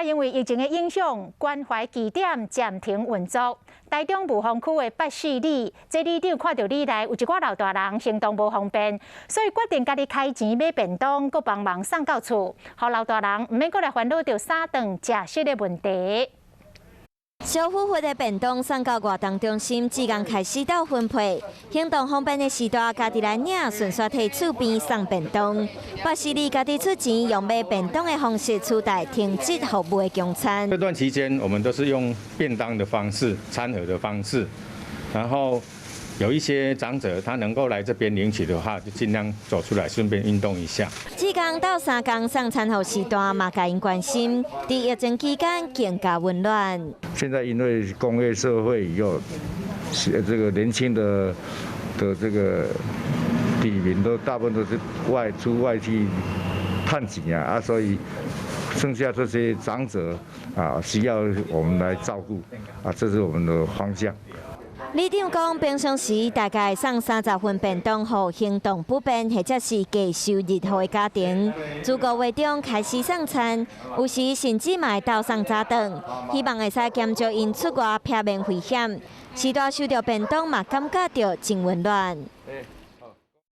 啊，因為疫情的影響，關懷據點暫停運作。台中霧峰區的八四里，這里長看著里內有一寡老大人行動無方便，所以決定家己開錢買便當，閣幫忙送到厝，予老大人毋免閣來煩惱著三頓食食的問題。燒呼呼的便當送到活動中心，志工開始鬥分配。行動方便的序大，家己來領，順紲提厝邊送便當。八四里家己出錢，用買便當的方式取代停止服務的供餐。這段期間，我們都是用便當的方式、餐盒的方式，然後有一些長者他能夠來這邊領取的話，就盡量走出來，順便運動一下。志工鬥相共送餐予序大，嘛共𪜶關心，佇疫情期間更加溫暖。現在因為工業社會以後，這個年輕的這個里民都大部分都是外出外去趁錢啊，啊，所以剩下這些長者啊，需要我們來照顧啊，這是我們的方向。里長講，平常時大概送30份便當予行動不便或者是低收入戶的家庭。自五月中開始送餐，有時甚至嘛會鬥送早頓，希望會使減少𪜶出外避免危險。序大收著便當嘛，感覺著真溫暖。